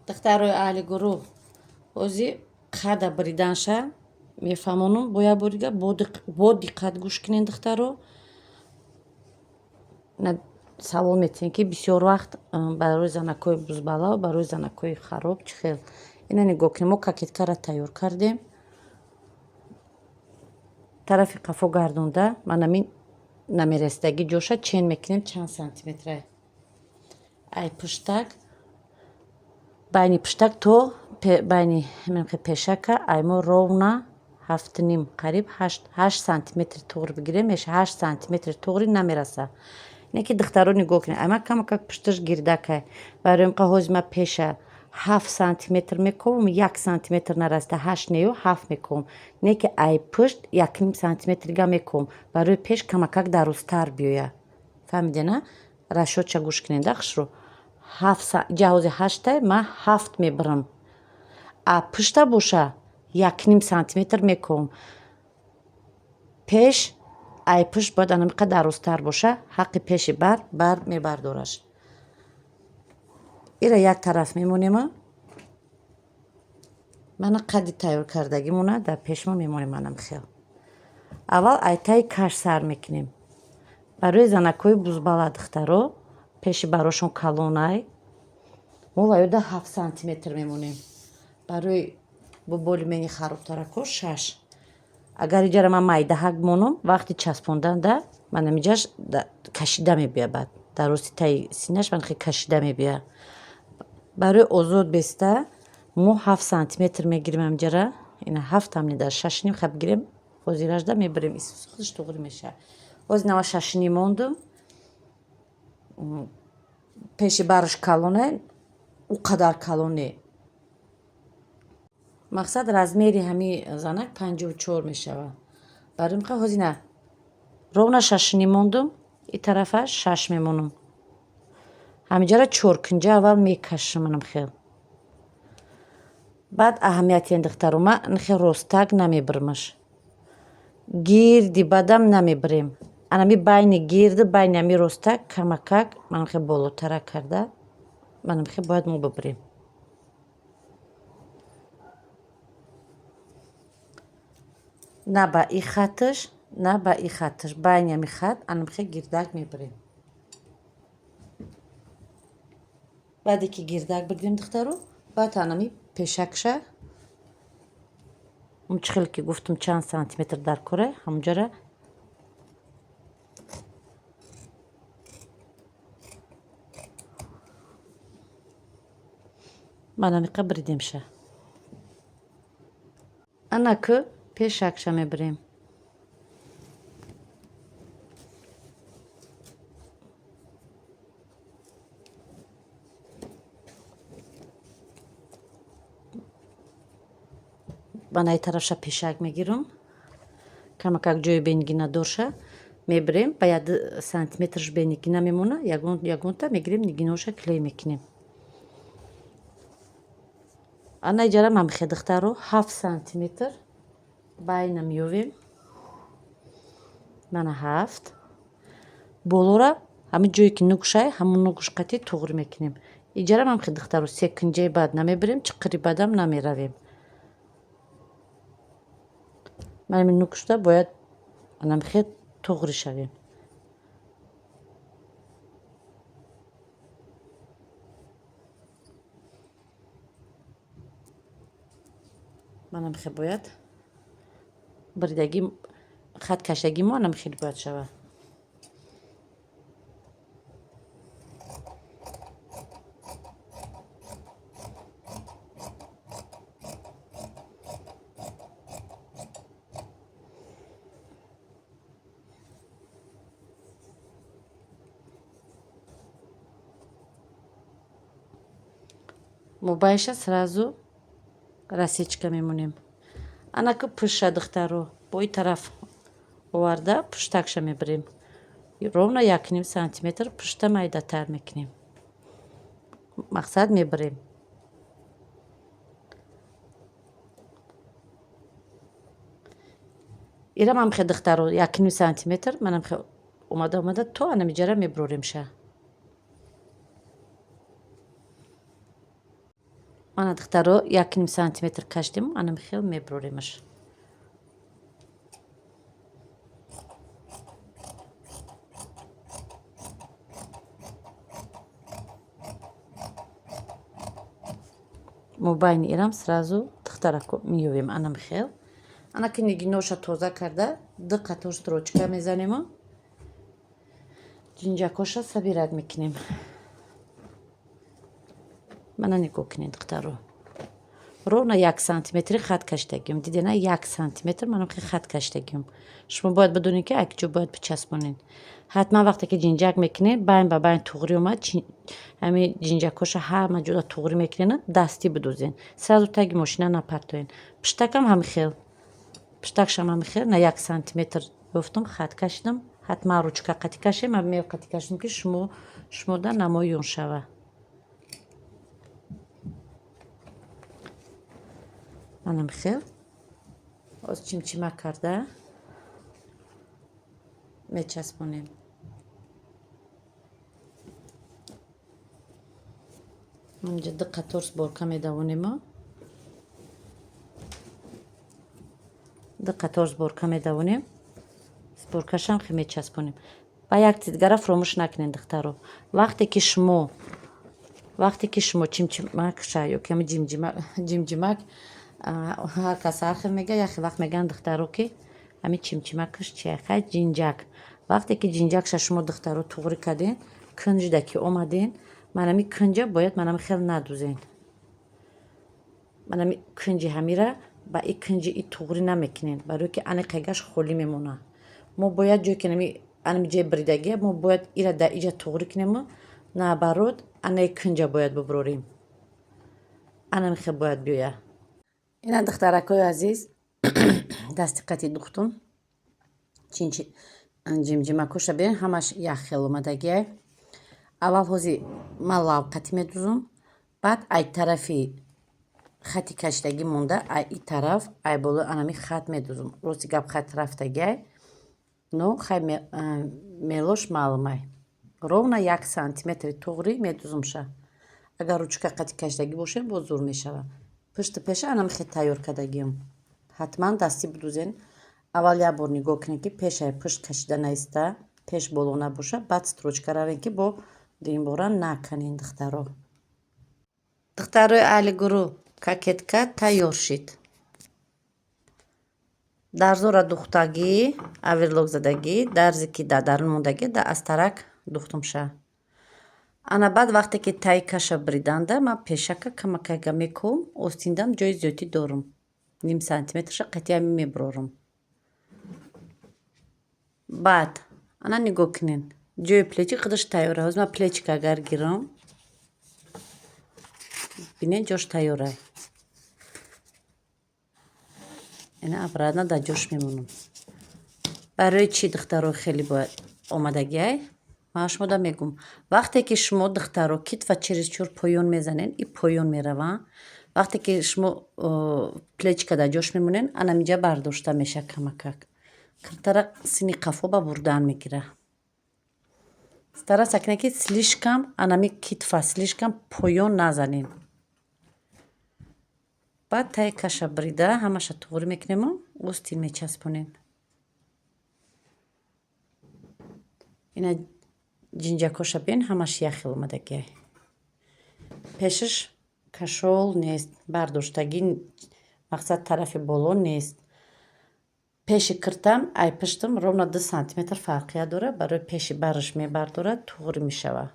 Духтарои аҳли гурӯҳ, ҳозир қада бриданша мефаҳмонам. Бо як бори дига бо диққат гӯш кунед, духтаро. Савол метиҳем, ки бисёр вақт барои занакҳои бузбалав, барои занакҳои хароб чӣ хел. Ина нигоҳ кунем, мо кокеткара тайёр кардем. Тарафи қафо гардонда, манамин намерасидагӣ ҷоша чен мекунем, чанд сантиметра. Ай пуштак, байни пуштак то байни пешака ай мо ровно 7,5, қариб 8 сантиметри туғри бигирем, меша 8 сантиметри туғри намераса. Не ки, духтаро, нигоҳ кунед, ай ма камакак пушташ гирдакай. Барои ин ҳозир ма пеша 7 сантиметр мековам, 1 сантиметр нарасида, ҳашт нею ҳафт мековам. Не ки ай пушт 1,5 сантиметрига мековам, барои пеш камакак дарозтар биёя. Фаҳмидена? Расчётша гӯш кунед, хушрӯ. Ҷа ҳози ҳаштай, ма ҳафт мебарам. А пушта боша 1,5 сантиметр мековам. Пеш ай пушт бояд анамиқа дарозтар боша, ҳаққи пеши бар бар мебардораш. Ира як тараф мемонема. Мана қадди тайёр кардагимона дар пешмо мемонем манам хел. Аввал айтаи каш сар мекунем. Барои занакҳои бузбала, духтаро, пеши барошон калонай, мо ваёда 7 сантиметр мемонем. Барои бо более-менее харобтарако шаш. Агар иҷара ман майдаҳак монам, вақти часпонданда манамиҷаш кашида мебия, баъд дарозти таи синаш ман хеле кашида мебия. Барои озод беста мо 7 сантиметр мегирем ҳамҷара. Ина ҳафтам не, дар 6,5 ха бигирем, ҳозиражда мебарем, худаш туғри мешавад. Ҳозир нава 6,5 мондум. Пеши бараш калоне, ӯ қадар калон не. Мақсад, размери ҳамин занак 54 мешавад. Барои ин ҳозир на ровно 6,5 мондум, и тарафа шаш мемонам. Ҳаминҷара чоркунҷа аввал мекашам манам хел. Баъд аҳамияти духтаро, ман хел ростак намебирамаш. Гирди бадам намебирем. Анами байни гирди, байни ҳами ростак камакак манам хел болотарак карда, манам хел бояд мо бибирем. На ба и хатташ, на ба и хатташ, байни ҳами хат анам хел гирдак мебирем. Баъде ки гирдак бирдем, духтаро, баъд анами пешакша он чӣ хеле ки гуфтум, чанд сантиметр дар кора, ҳамонҷара манамиқа бридемша. Анаку пешакша мебирем. Банаи тарафша пешак мегирам, камакак ҷои бенигина дорша мебирем, ба як сантиметрш бенигина мемона, ягонта мегирем, нигиноша клей мекунем. Ана иҷарам ҳамихе, духтаро, 7 сантиметр байна меёвем. Мана ҳафт. Болора ҳамин ҷое ки нукшай, ҳамун нукш қатӣ туғри мекунем. Иҷарам ҳамихе, духтаро, секунҷаи баъд намебирем, чиқири бадам намеравем. Манами нукшда бояд анамихе туғри шавем. Манамихе бояд биридагӣ, хат кашидагӣ мо анамихел бояд шавад. Мобайша сразу рассечка мемонем. Анаку пуша, духтаро, бо и тараф оварда пуштакша мебирем. Ровно 1,5 сантиметр пушта майдатар мекунем. Мақсад, мебирем. Ирам ҳамхе, духтаро, 1,5 сантиметр манамхе омада омада то анамиҷара мебуроремша. Мана, духтаро, 1,5 сантиметр кашидем, анам хел меброремаш. Мобайни ирам сразу, духтарако, меёвем анам хел. Ана ки нигиноша тоза карда, ду қатор строчка мезанему, ҷинҷакоша собирать мекунем. Мана, нигоҳ кунед, духтаро, ровно 1 сантиметри хат кашидагиём. Дидена, 1 сантиметр манам хе хат кашидагиём. Шумо бояд бидонед, ки акҷо бояд бичаспонед. Ҳатман вақте ки ҷинҷак мекунед, байн ба байн туғри омад, ҳами ҷинҷакоша ҳама ҷода туғри мекунед, дастӣ бидӯзен, сразу таги мошина напартоен. Пиштакам ҳами хел, пиштакшам ҳами хел на 1 сантиметр ёфтум, хат кашидам. Ҳатман ручка қати кашем, мел қати кашидам, ки шумода намоён шава. Манам хел оз чимчима карда мечаспонем. Инҷа ду қатор сборка медавонем, ду қатор сборка медавонем, сборкашам хе мечаспонем. Ба як чиз дигара фуромӯш накунед, духтаро. Вақте ки шумо чимчимакша ё ки ҳами ҷимҷимак, ҳар кас ҳар хел мега, яхе вақт мегӯянд, духтаро, ки ҳами чимчимакаш чия, хай, ҷинҷак. Вақте ки ҷинҷакша шумо, духтаро, туғрӣ кардем, кунҷда ки омаден, манами кунҷа бояд манами хел надузен. Манами кунҷи ҳамира ба и кунҷи и туғрӣ намекунем, барое ки ани қегаш холӣ мемонад. Мо бояд ҷое ки анами ҷои бридагия, мо бояд ира дар иҷа туғрӣ кунему, наоборот, анаи кунҷа бояд бубурорем. Анами хел бояд биёя. Ина, духтаракҳои азиз, дасти қати духтум. Ҷимҷимакоша бинед, ҳамаш як хел омадагиай. Аввал ҳози ман лавқатӣ медузум, баъд ай тарафи хати кашидагӣ монда, ай и тараф, ай болои анами хат медузум. Рости гап, хат рафтагиай, но хай, мелош маълумай. Ровно 1 сантиметри туғрӣ медузумша. Агар ручка қати кашидагӣ бошед, боз зур мешавад. Пушти пеша анами хел тайёр кардагиам. Ҳатман дастӣ бидузен. Аввал як бор нигоҳ кунед, ки пешаи пушт кашида наиста, пеш боло набошад, баъд строчка равем, ки бо дуюмбора наканен, духтаро. Духтарои аҳли гурӯҳ, кокетка тайёр шид. Дарзора духтагӣ, оверлок задагӣ, дарзе ки дар дарун мондагӣ, да астарак духтумша. Ана баъд вақте ки таи каша бриданда, ман пешака камакага мекӯм, остиндам ҷои зиёдтӣ дорум. Ним сантиметрша қатъи ҳами мебурорум. Баъд ана нигоҳ кунед, ҷои плечи худаш тайёра. Ҳозир ман плечика агар гирам, бинед, ҷош тайёрай. Ина обратно дар ҷош мемонам. Барои чӣ, духтаро, хеле бояд омадагиай? Ман шумода мегӯм. Вақте ки шумо, духтаро, китфа чересчур поён мезанед, и поён мераванд. Вақте ки шумо плечика дар ҷош мемонед, анаминҷа бардошта мешавад камакак. Киртара сини қафо ба бурдан мегирад. Стараться кунед, ки слишком анами китфа слишком поён назанед. Баъд таи каша брида, ҳамаша туғрӣ мекунему остин мечаспонем. Ина ҷинҷакоша бин, ҳамаш як хел омадагиай. Пешаш кашол нест, бардоштагӣ, мақсад, тарафи боло нест. Пеши киртам ай пуштам ровно 2 сантиметр фарқият дорад, барои пеши бараш мебардорад, туғрӣ мешавад.